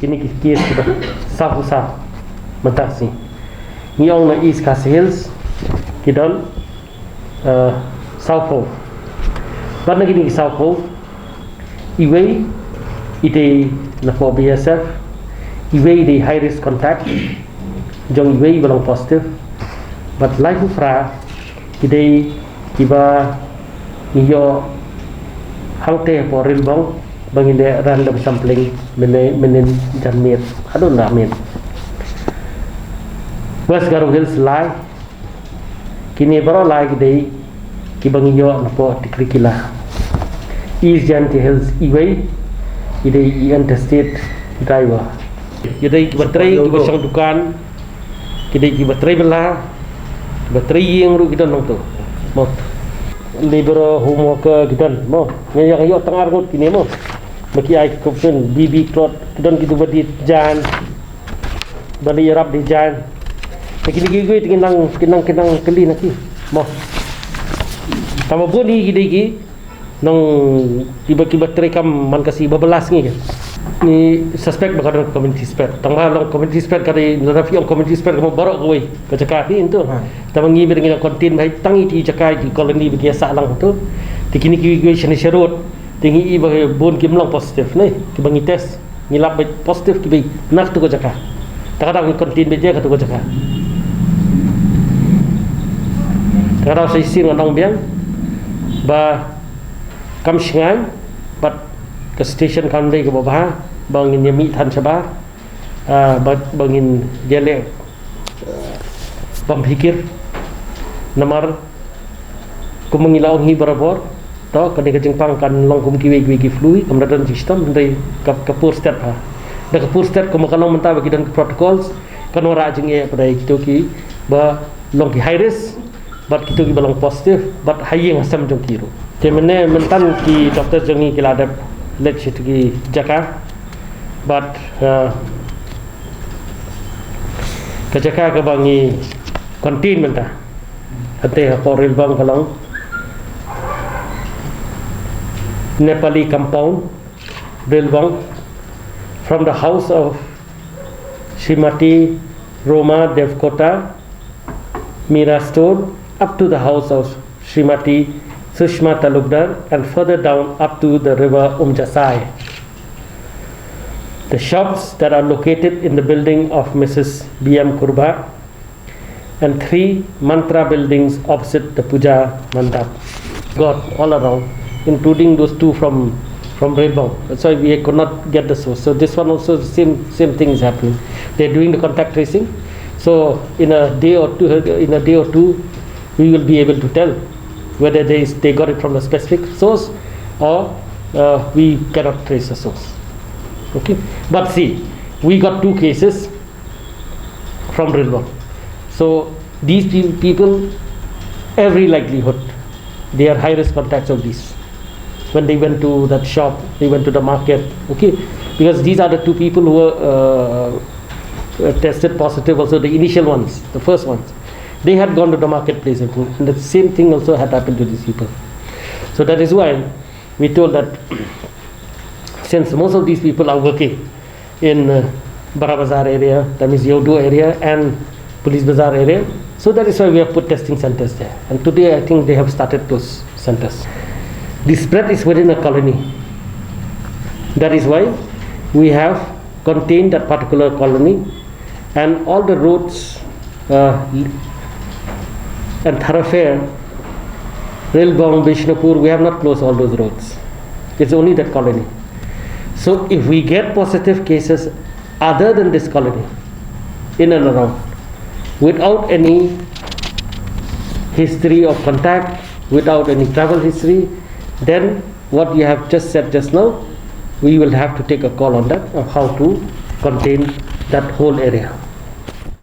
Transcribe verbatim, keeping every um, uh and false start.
Kine ki case kiba saw phew saw mynta ka sngi. Ngi ong na East Khasi Hills ki don, eh, saw phew. Bad na kine ki saw phew, iwei i dei na pdeng B S F, iwei i dei high risk contact jong iwei iba long positive. Bad laiphew phra ki dei kiba ngi ïoh hangtei hapoh Rilbong ba ngin leh random sampling mynne, mynhynnin janmiet haduh mynmiet. West Garo Hills lai. Kine baroh lai ki dei kiba ngi ïoh napoh Tikrikilla. East Jaintia Hills iwei, i dei i untested driver. Ki dei kiba trei, kiba shong dukan, ki dei kiba trei bylla, kiba trei ïing ruh ki don hangto. Mo. Labour, home worker ki don, mo. Ngi ïa ïoh tang arngut kine, mo. Ba ki ai ki coffin, B B cloth, ki don kitu ba die jaiñ. Ba la ïarap die jaiñ. Te kine kiwei te ngi nang, ngi nang, ngi nang kylli na ki. Mo. Tangba bun hi ki dei ki nang kiba, kiba trei kam man ka sngi ba bylla sngi. Ngi suspect ba ka don community spread. Tangba long community spread ka dei, lada phi ong community spread ka mut baroh kawei ka jaka phi hangto. Ha. Tangba ngi ba ngi nang contain ba tang iti jaka, iti colony ba ngi ïa sah lang hangto. Te kine kiwei kiwei shane sharud. Te ngi i ba bun kim long positive ne kiba ngi test. Ngi lap ba positive kiba na katu ka jaka. Te ka daw ngi contain beit ïa katu ka jaka. Te ka daw sa shisien ngan ong biang ba kam shngaiñ bad ka situation kam dei kaba bha ba ngin ïa mih than shabar, ah, ba, ba ngin ïa leh bam phikir. Namar kum ngi la ong hi barabor, to kane ka jingpang kan long kum kiwei kiwei ki flu, kam da don jingshitom, hynrei ka, ka pur stet ha. Da ka pur stet kum ka long mynta ba ki don ki protocols, kan wanrah jingeh pat ïa kito kiba long ki high risk, bad kito kiba long positive, bad ha ïing ha sem jong ki ruh. Te mynne mynta ki doctor jong ngi ki la dep leit sha kito ki jaka, bad, eh, ka jaka kaba ngi contain mynta. Hangtei hapoh Rilbong ka long Nepali compound, Rilbong, from the house of Srimati Roma Devkota, Mira Store, up to the house of Srimati Sushma Talukdar, and further down up to the river Umjasai. The shops that are located in the building of Missus B M Kurbha and three mantra buildings opposite the puja mandap. Got all around, including those two from, from Rilbong. That's why we could not get the source. So this one also, same, same thing is happening. They're doing the contact tracing. So in a day or two, in a day or two, we will be able to tell whether they, they got it from a specific source or, uh, we cannot trace a source. Okay, but see, we got two cases from Rilbong. So these pe-, people, every likelihood, they are high risk contacts of these. When they went to that shop, they went to the market, okay? Because these are the two people who were, uh, uh, tested positive, also the initial ones, the first ones. They had gone to the marketplace, and the same thing also had happened to these people. So that is why we told that since most of these people are working in, uh, Bara Bazar area, that means Yeodu area and Police Bazar area, so that is why we have put testing centers there. And today I think they have started those centers. The spread is within a colony. That is why we have contained that particular colony, and all the roads, uh, and thoroughfare, Rilbong, Bishnupur, we have not closed all those roads. It's only that colony. So if we get positive cases other than this colony, in and around, without any history of contact, without any travel history, then what you have just said just now, we will have to take a call on that, of how to contain that whole area.